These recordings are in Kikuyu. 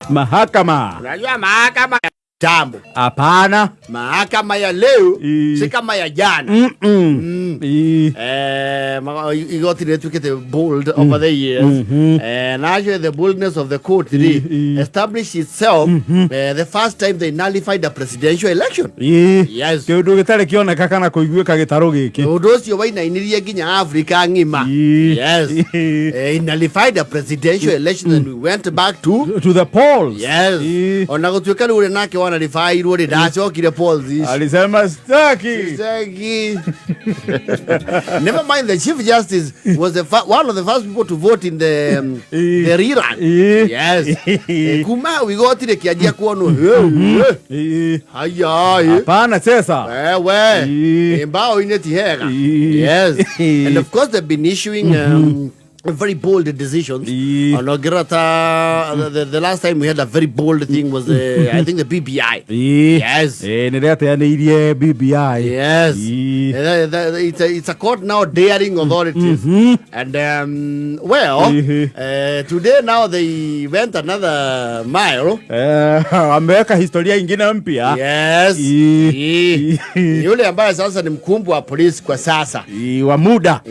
Mahakama. Unajua mahakama ya kitambo, Hapana. Mahakama ya leo si kama ya jana. Igoti rĩtuĩkĩte bold over the years. And actually the boldness of the court really established itself the first time they nullified a presidential election. Yes. Kĩũndũ gĩtarĩ kĩoneka kana kũiguĩka gĩtarũ gĩkĩ. Ũndũ ũcio wainainirie nginya Africa ng'ima. Yes. Nullified a presidential election and we went back to To the polls. Yes. Ona gũtuĩka rĩu ũrĩa nake wanaribairwo rĩ, ndacokire polls ici. Alisema staki. Sitaki. Never mind, the Chief Justice was one of the first people to vote in the rerun. Yes. Kuma hau igoti rĩkĩanjia kuonwo. Haya. Hapana sasa. Wewe. Mbao-inĩ ti hega. Yes. And of course they've been issuing very bold decisions. Onongera the last time we had a very bold thing was I think the BBI. Yes. Nĩ rĩateanĩirie BBI. Yes. It's a court now daring authorities. And well, today now they went another mile. Ameweka historia ingine mpya. Yes. Yule ambaye sasa ni mkubwa wa polisi kwa sasa. Wa muda.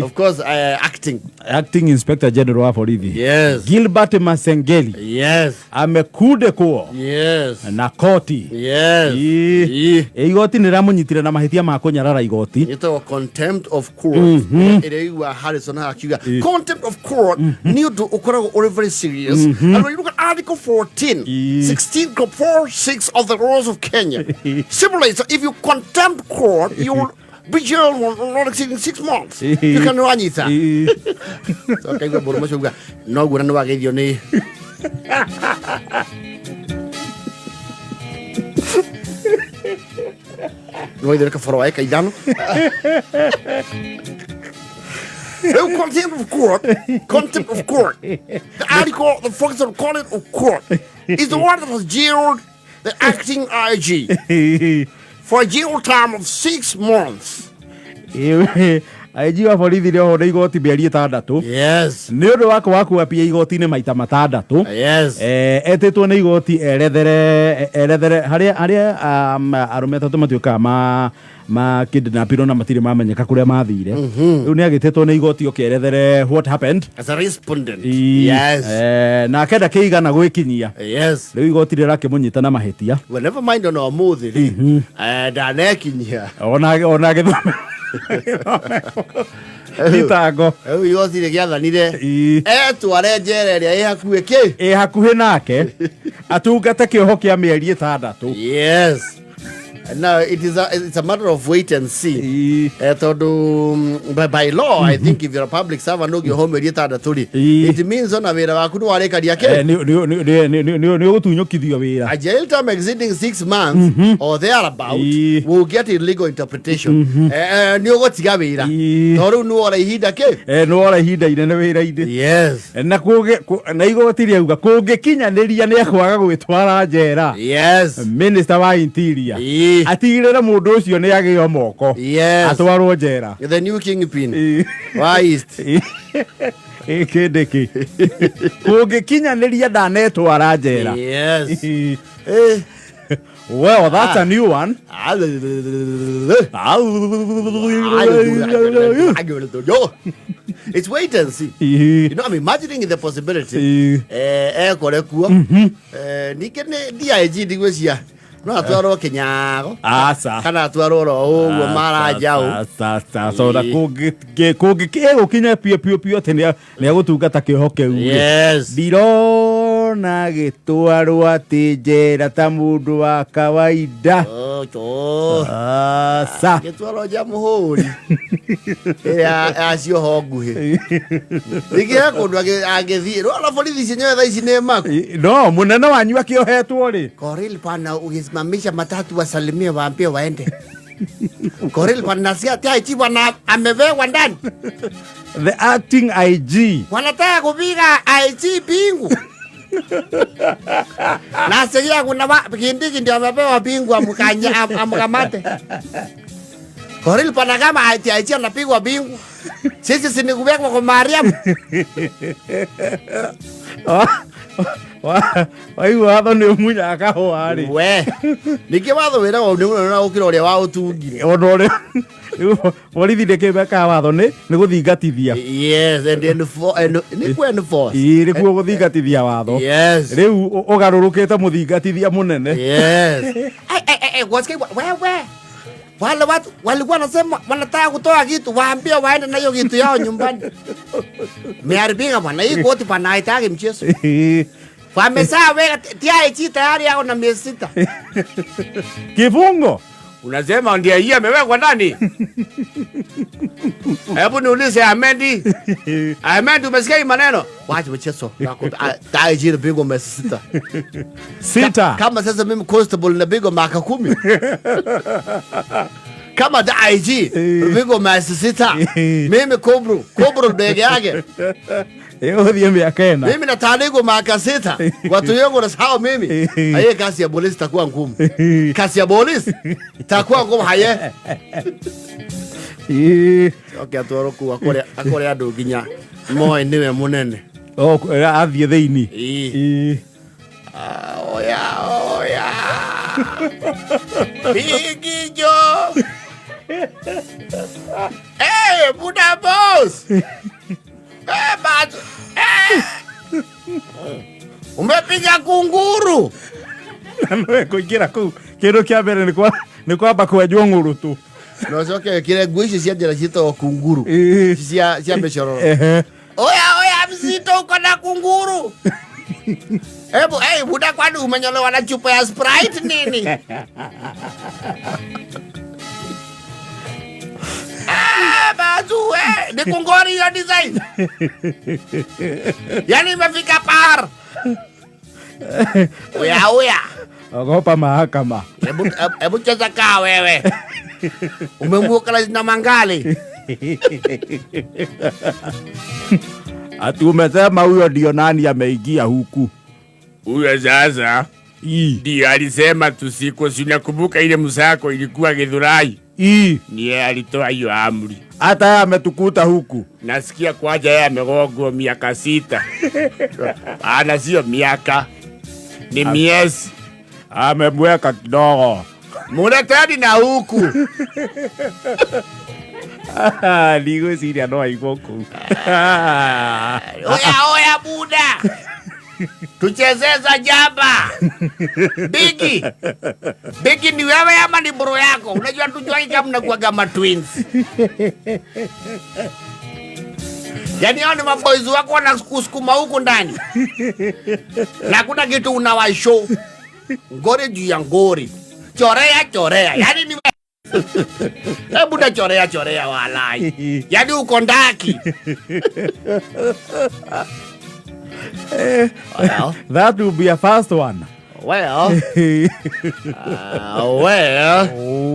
Of course, acting. Acting Inspector General wa borithi. Yes. Gilbert Masengeli. Yes. Amekude kuo. Yes. Na koti. Yes. Igoti nĩ rĩramũnyitire na mahĩtia ma kũnyarara igoti. Ĩtagwo contempt of court. Ĩrĩa igua Harrison akiuga contempt of court nĩ ũndũ ũkoragwo ũrĩ very serious. And when you look at Article 14, 16 4 6 of the laws of Kenya, stipulates that if you contempt court, you will be jailed for not exceeding 6 months. You can wanyita. So kaigua mũndũ ũcio auga noguo na nĩ wageithio nĩ nĩ kaboro wa eka 5. Rĩu contempt of court, contempt of court, the article the focus on contempt of court is the one that has jailed the acting IG for a jail term of 6 months. IG wa borithi rĩohwo nĩ igoti mĩeri 6. Yes. Nĩ ũndũ wa kwaga kuapia igoti-inĩ maita 6. Yes. Etĩtwo nĩ igoti erethere harĩa arũme 3 matuĩkaga ma kidnapirwo na matirĩ mamenyeka kũrĩa mathire. Rĩu nĩ agĩtĩtwo nĩ igoti ũkĩerethere what happened. As a respondent. Yes. Na akenda kĩigana gwĩkinyia. Yes. Rĩu igoti rĩrakĩmũnyita na mahĩtia. Well, never mind on ũmũthĩ rĩ. Ndanekinyia. Ona gĩthome. Thitango. Rĩu igoti rĩgĩathanire etware njera ĩrĩa ĩ hakuhĩ kĩ? Ĩ hakuhĩ nake atungate kĩoho kĩa mĩeri 6. Yes. Now it's a matter of wait and see. Tondu by law, I think if you're a public servant ũngĩohwo mĩeri 6 rĩ, it means ona wĩra waku nĩ warĩkaria kĩ? Nĩ ũgũtunyũkithio wĩra. A jail term exceeding 6 months or thereabout will get illegal interpretation. Nĩ ũgũtiga wĩra. Tondũ rĩu nĩ wora ihinda kĩ? Nĩ wora ihinda inene wĩra-inĩ. Yes. Na na igoti rĩauga kũngĩkinyanĩria nĩ ekwaga gwĩtwara njera. Yes. Minister wa Interior. Atigĩrĩre mũndũ ũcio nĩ agĩo moko. Yes. Atwarwo njera. The new kingpin. Wa East. Kĩndĩkĩ. Kũngĩkinyanĩria ndanetwara njera. Yes. Well, that's a new one. It's wait and see. You know, I'm imagining the possibility. Ekore kuo. Ningĩ nĩ DIG ndigwĩcia no atwarwo Kinyago. Aca. Kana atwarwo ro ũguo Maranjau. Aca. So na kũngĩ piũ piũ piũ atĩ nĩ agũtungata kĩoho kĩu. Yes. Ndirona gĩtwarwo atĩ njera ta mũndũ wa kawaida. Aca. Gĩtwarwo Jamhuri. Ĩrĩa yacioho nguhĩ. Ningĩ he kũndũ angĩthiĩ. Rora borithi cienyewe thaa ici nĩ maku. No, mũnene wanyu akĩohetwo rĩ. Koril bwana, ukisimamisha matatu wasalimie waambie waende. Koril bwana, nasikia ati IG bwana amewekwa ndani. The acting IG. Wanataka kupiga IG pingu. Nasikia kuna Kindiki ndio amepewa pingu amkamate. Koril bwana, kama IG anapigwa pingu. Sisi si ni kuwekwa kwa Mariam. Waigua watho nĩ ũmunyaga kahũa rĩ. We ningĩ watho wĩra wau nĩ mũnene gũkĩra ũrĩa wa ũtungire. Ũndũ ũrĩa rĩu borithi nĩkĩ mekaga watho nĩ gũthingatithia. Yes, and nĩ ku enforce. Ĩĩ, nĩkuo gũthingatithia watho. Yes. Rĩu ũgarũrũkĩte mũthingatithia mũnene. Yes. Ai, ai, ai, ai, wasikia wewe. Wale watu walikuwa wanasema wanataka kutoa kitu, waambie waende na hiyo kitu yao nyumbani. Meharibika bwana, hii koti bwana haitaki mchezo. Wamesaa weka TIG tayari yao na miezi 6. Kifungo. Unasema ndiye hii amewekwa ndani? Hebu niulize Ahmedi. Ahmedi, umesikia hii maneno? Wacha mchezo. TIG inapigwa miezi 6. Sita. Kama sasa mimi constable napigwa miaka 10. Kama IG napigwa miezi 6. Mimi kobru bege yake. Ĩgũthiĩ mĩaka 4. Mimi natandikwa miaka 6. Watu wengi wanasahau mimi. Haye kazi ya polisi itakuwa ngumu. Kazi ya polisi itakuwa ngumu haye. Okay, atwaro ku akore andu nginya moe niwe munene. Oh, athiĩ thĩinĩ. Ĩĩ. Oya, oya. Bigi Joe. Hey, Buddha boss. Hey, but, hey. Umepiga kunguru. Na nowe kũingĩra kũu kĩndũ kĩa mbere nĩ kwamba kwenjwo ng'ũrũ tu. No coke kire nguo ici cia njĩra ciĩtagwo kunguru. Cia mĩcororo. Oya, oya, mzito uko na kunguru. Hebu, hey, Buddha, kwani umenyolewa na chupa ya Sprite nini? Bazu, ni kungori hiyo design. Yani imefika par. Oya, oya. Ogopa mahakama. Hebu cheza kaa wewe. Umemuoka na mangali. Ati umesema huyo ndio nani ameingia huku? Huyo sasa ndiye alisema tusiko, si unakumbuka ile msako ilikuwa Githurai? Ndiye alitoa hiyo amri. Hata yeye ametukuta huku. Nasikia kwaja yeye amegogwa miaka 6. Ana sio miaka, ni miezi. Amemweka kidogo. Muleteni na huku. Ndigwĩciria no aigwo kũu. Oya, oya, Buda. Tuchezeza jaba. Bigi. Bigi ni wewe ama ni bro yako? Unajua tujua kama mnakuwa kama twins. Yaani hao ni maboys wako wanakusukuma huku ndani. Na kuna kitu unawashow. Ngori juu ya ngori. Chorea, chorea. Yaani ni hebu na chorea, chorea walai. Yaani uko ndaki. Well, that will be a first one. Well, well,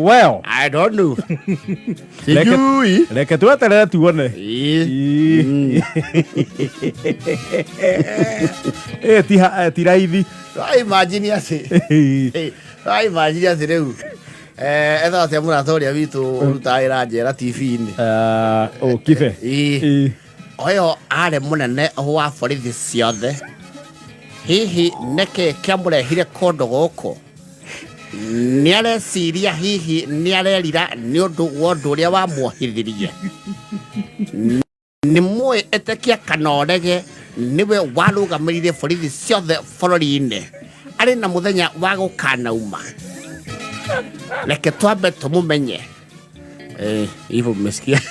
well, I don't know. Sijui. Reke tweterere tuone. Ti raithi. Imagine atĩ. Imagine atĩ rĩu. Etha atĩa mũrata ũrĩa witũ ũrutaga wĩra njera TV-inĩ. Kibe. Ũyũ arĩ mũnene wa borithi ciothe. Hihi nĩkĩ kĩamũrehire kũndũ gũkũ? Nĩareciria hihi nĩarerira nĩ ũndũ wa ũndũ ũrĩa wamuohithirie. Nĩ mũĩ etĩkia kana ũrege nĩwe warũgamĩrĩire borithi ciothe bũrũri-inĩ. Arĩ na mũthenya wa gũkanauma. Reke twambe tũmũmenye. Hivyo mmesikia?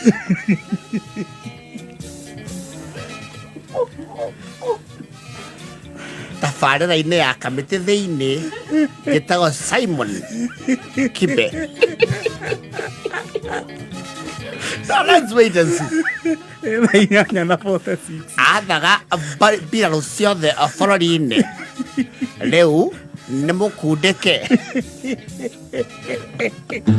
Tabarĩra-inĩ ya kamĩtĩ thĩinĩ ĩtagwo Simon Kibe. So let's wait and see. Thaa inyanya na 46. Athaga mbirarũ ciothe bũrũri-inĩ. Rĩu nĩ mũkundĩke.